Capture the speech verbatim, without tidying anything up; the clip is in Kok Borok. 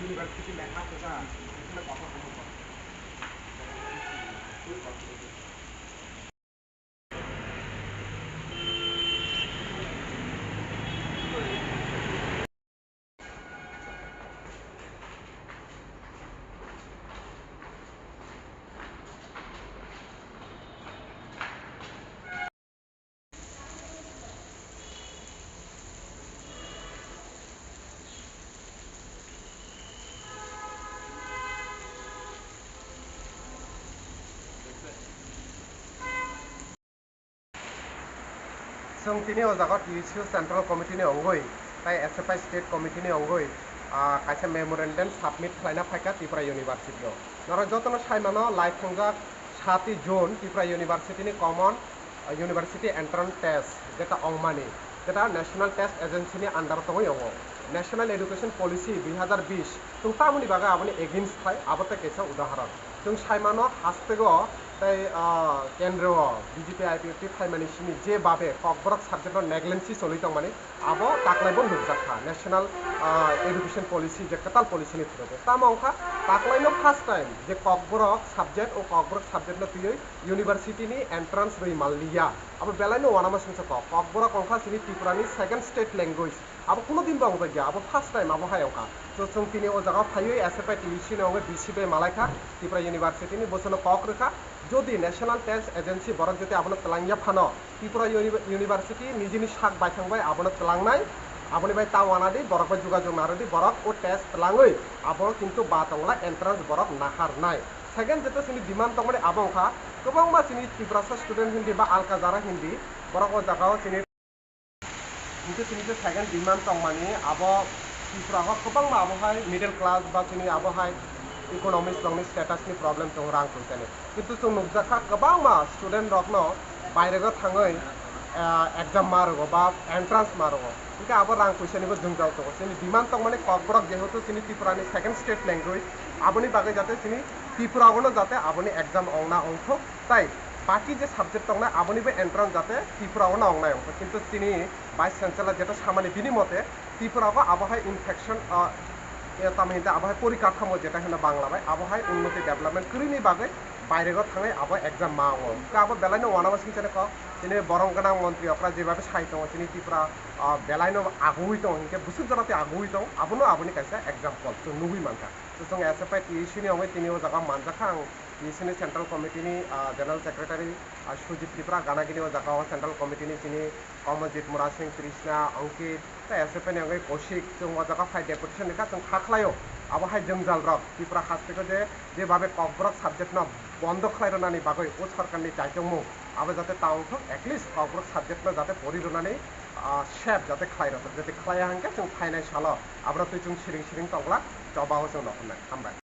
University mekha kwchang. Chwng tini o jaga T S U Central Committee ni ongwi tai S F I State Committee ni ongwi, ah, kaisa memorandum submit khlaina phaikha Tripura University o. Norok jotono saimano, lai thwngjak sati June Tripura University ni common, ah, University Entrance Test jeta ongmani, jeta National Test Agency ni under o tongwi ongo. National Education Policy dui hazar bish chwng tamoni bagwi aboni against khai, abo tei kaisa udahoron. Chwng saimano hasteo tei, ah, kendro B J P I P F T phaimani simi je babe Kokborok subject no negligence choli tongmani, abo taklaibo nukjak kha National, ah, Education Policy je kwtal policy ni through. Tamo wngkha taklaino first time je Kokborok subject o Kokborok subject no twiwi university ni entrance rwi manliya. Abo belaino uanama sumsok kok. Kokborok wngkha chini Tripura ni second state language. Abo kuno din bo wngjakya, abo first time abo hai wngkha. So, chwng tini o jaga phaiwi S F I T U C ni wngwi B C bai malai kha, Tripura University ni bosono kok rwkha. Jodi National Test Agency borok jodi abono twlangya phano, Tripura Uni-, University nijini sak baithang bai abono twlangnai, aboni bai ta uanadi borok bai jogajog narwdi, borok o test twlangwi abo kintu ba tongla entrance borok naharnai. Second jeta chini demand tongmani abo wngkha, kwbangma chini Tiprasa student hindi ba alka jara hindi, borok o jaga o chini Hingke chini je second demand tongmani abo Tripura o kwbangma abo hai middle class ba chini abo hai economics rokni status ni problem tongo rang poisa ni. Kintu chwng nukjakha kwbangma student rokno bairego thangwi, ah, exam ma rwgo ba entrance ma rwgo. Hingke abo rang poisa nibo jwngjal tongo. Chini demand tongmani Kokborok jehetu chini Tripura ni second state language, aboni bagwi jate chini Tripura o no jate aboni exam ongna ongthok. Tai baki je subject tongnai abonibo entrance jate Tripura o no wngnai wngkha, kintu chini Vice Chancellor jeta samani bini mote Tripura o abo hai infection, ah, eh, tamo hinta abo hai porikatamo jeta hino Bangla bai abo hai unnoti development kwrwini bagwi bairego thangwi abo exam ma wngo. Hwnkhe abo belaino uanama singchani kok chini borom gwnang montri okra jebabe sai tongo chini Tripura, ah, belaino agui tongo hinkhe bwswk jora tei agui tongo abono aboni kaisa example chwng nugui mankha. Chwng S F I T U C ni wngwi tini o jaga manjakha ang. T S U ni Central Committee ni, ah, General Secretary, ah, Sujit Tripura gana gini o jaga o Central Committee ni chini Kamaljeet, Murasing, Krishna, Ankit, tei S F I ni wngwi Kaushik, chwng o jaga phai deputation rikha, chwng kha khlaio. Abo hai jwngjal rok Tripura hasteo je, je babe Kokborok subject no bondo khlai rwnani bagwi o sorkar ni chaichomung abo jate ta wngthok, at least Kokborok subject no jate pori rwnani, ah, safe jate khlai rwthok, jate khlaiya hwnkhe chwng phainai salo aboro twi chwng siring siring tongla choba o chwng nokhnai. Hambai.